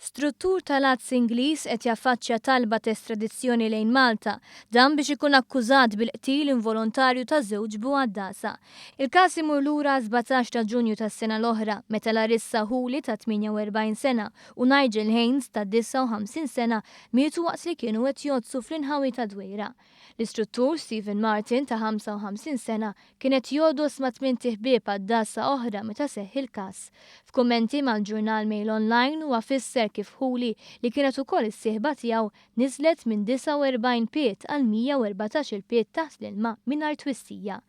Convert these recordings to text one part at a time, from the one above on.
Struttur tal-għads Ingliż qed jaffaċċja talba t'estradizzjoni lejn Malta, dan biex ikun akkużat bil-qtil involontarju ta' żewġ bugħaddasa. Il-każ imur lura għas-17 ta' Ġunju tas-sena l-oħra, meta Larissa Hooley ta' 48 sena u Nigel Haynes ta' 59 sena mietu waqt li kienu qed jgħoddsu fl-inħawi ta' Dwejra. L-istruttur Stephen Martin ta' 55 sena kien qed jogħdos ma' tmint iħbieb għaddasa oħra meta seħħ il-każ. F'kummenti mal-ġurnal Mail Online huwa fisser kif Hooley, li kienet ukoll is-sieħba tiegħu, niżlet minn 49 pied għal 114-il pied taħt l-ilma mingħajr twissija.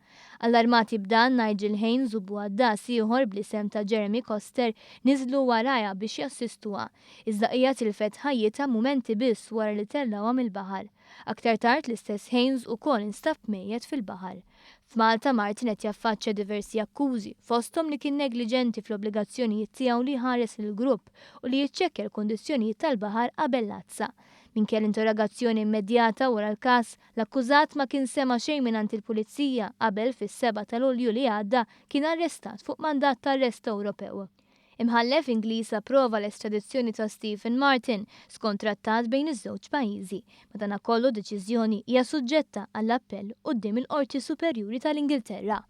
Allarmati b'dan, Nigel Haynes u bugħaddas ieħor bl-isem ta' Jeremy Coster niżlu warajha biex jassistuha. Iżda hija tilfet ħajjitha mumenti biss wara li tellgħuha mill-baħar. Aktar tard l-istess Haynes ukoll instab mejjet fil-baħar. F'Malta Martin qed jaffaċċja diversi akkużi, fosthom li kien negliġenti fl-obbligazzjonijiet tiegħu li jħares lill-grupp u li jiċċekkja l-kundizzjonijiet tal-baħar qabel l-għadsa. Minkejja l-interrogazzjoni immedjata wara l-każ, l-akkużat ma kien sema' xejn mingħand il-Pulizija qabel fis-7 ta' Lulju li għadda kien arrestat fuq mandat ta' arrest Ewropew. Imħallef Ingliż approva l-estradizzjoni ta' Stephen Martin skont trattat bejn iż-żewġ pajjiżi. Madankollu deċiżjoni hija suġġetta għall-appell quddiem il-Qorti Superjuri tal-Ingilterra.